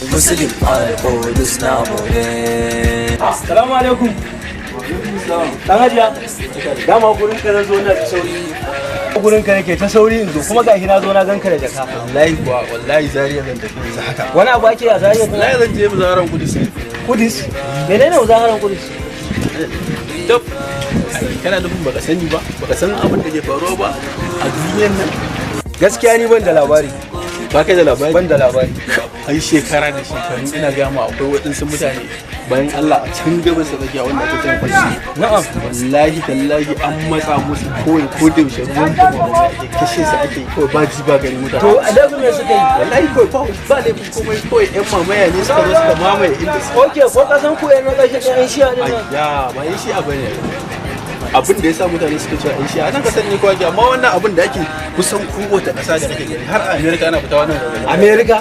Muslim Al-Qudus namu ne. Assalamu alaikum. Dan hajiya, dama gurin ka na zo na ta sauri. Gurin ka nake ta sauri in zo, kuma gashi na zo na ganka da jaka. Wallahi kuwa, wallahi Zariya zan tafi yanzu haka. Wani abu ake a Zariya kuma? Wallahi zan je muzaharan Kudus. Kudus? Menene muzaharan Kudus? Tab, kana nufin baka sani ba, baka san abin da ke faruwa ba a duniyar nan? Gaskiya ni ban da labari. Ba kai da labari? Ban da labari. Ai shekara da shekaru ina gaya ma, akwai waɗansu mutane bayan Allah a can gabas ta tsakiya wanda ake kiran Falasɗin. Wallahi tallahi an matsa musu, kawai ko da yaushe ruwan bama ake, kashe su ake kawai, ba ji ba gani mutane. To a da me suka yi? Wallahi kawai ba laifin komai, kawai yan mamaya ne suka zo suka mamaye inda suka Okay, ko kasan ku yan kashe ɗan shi'a din nan? Ya ba yan shi'a bane. Abin da ya sa mutane suka cewa yan shi'a nan kasar ne kawai, amma wannan abin da ake kusan kowace ƙasa da kake gani, har a America ana fita wannan. America?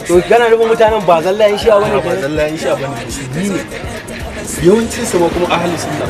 To kana nufin mutanen ba zalla yan shi'a bane ba kenan? Zalla yan shi'a bane, musulmi ne yawancin su ma, kuma ahli sunna.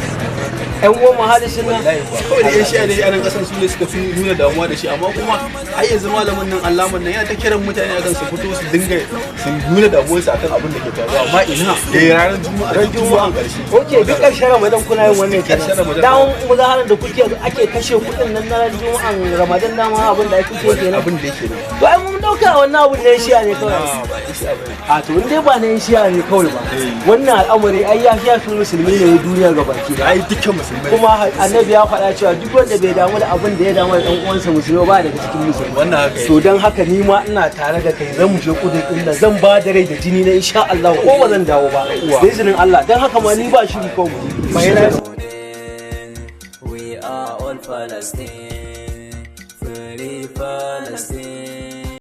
Ƴan uwan ahli sunna? Wallahi kuwa, kawai da yan shi'a ne a nan kasan su ne suka fi nuna damuwa da shi, amma kuma har yanzu malamin nan, allaman nan, yana ta kiran mutane akan su fito su dinga su nuna damuwarsu akan abin da ke faruwa, amma ina da ranar Juma'a, Ran Juma'a. Ƙarshe. Okay, duk ƙarshen Ramadan kuna yin wannan Ƙarshen kenan. Ramadan. Dawon muzaharan da kuke ake kashe kuɗin nan na ran Juma'an Ramadan, dama abin da ake kenan. Abin da yake nan. To ai mun dauka wannan abun ne shi'a ne kawai. Ba yan shi'a bane. A to in dai ba na yan shi'a ne kawai ba, wannan al'amari ai ya fi musulmi ne na duniya gabaki ɗaya. Ai dukkan musulmai. Kuma Annabi ya faɗa cewa duk wanda bai damu da abin da ya damu da ɗan uwansa musulmi ba daga cikin musulmi. Wannan haka yake. To don haka ni ma ina tare da kai, zan je Kudus din nan, zan ba da rai da jini na insha Allah, ko ba zan dawo ba da izinin Allah. Don haka ma ni ba shiri ko mu ba yana. We are all Palestine. Free Palestine.